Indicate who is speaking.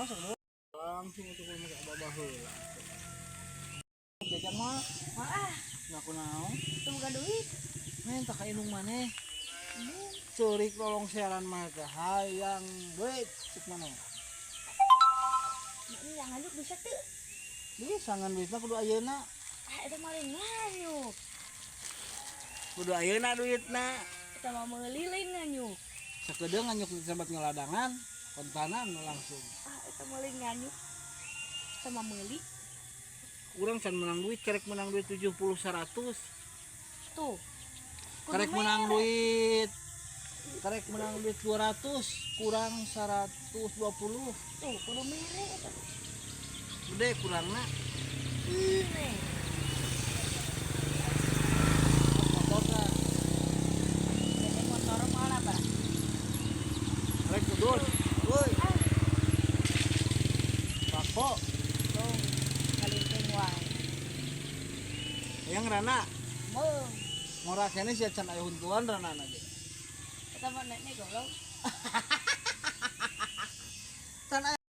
Speaker 1: Oh, sok dulu. Langsung itu kudu make abah heula. Jajan mah.
Speaker 2: Maah,
Speaker 1: Ngaku naon?
Speaker 2: teu boga duit.
Speaker 1: Menta ka indung maneh. Ceurik tolong siaran mah teh hayang duit cek maneh.
Speaker 2: Ini yang nganjuk bisa tuh.
Speaker 1: Bisa, ngan duitna kudu ayeuna.
Speaker 2: Ah, itu maling nganyuk.
Speaker 1: Kudu ayeuna duitna.
Speaker 2: Eta mah meuli lain nganyuk.
Speaker 1: Sakedeung nganyuk disambat ngeladangan, kontanan langsung.
Speaker 2: Ah, eta maling nganyuk. Eta mah meuli.
Speaker 1: Urang can menang duit, karek menang duit 70 100.
Speaker 2: Tuh. Kudu
Speaker 1: Karek menang
Speaker 2: mere.
Speaker 1: Duit. Karek menang duit 200 kurang 120.
Speaker 2: Tuh, kudu mere eta.
Speaker 1: Gede kurangna.
Speaker 2: Ini.
Speaker 1: Motor tah.
Speaker 2: Jadi motor mana, Pak?
Speaker 1: Rek kudus. Woi,
Speaker 2: Ah,
Speaker 1: bako.
Speaker 2: tuh. Kalinteng wae.
Speaker 1: Yang rana
Speaker 2: Meung.
Speaker 1: ngora kene sia can aya huntuan rana na ge.
Speaker 2: Eta mah nenek goblok.
Speaker 1: Can aya.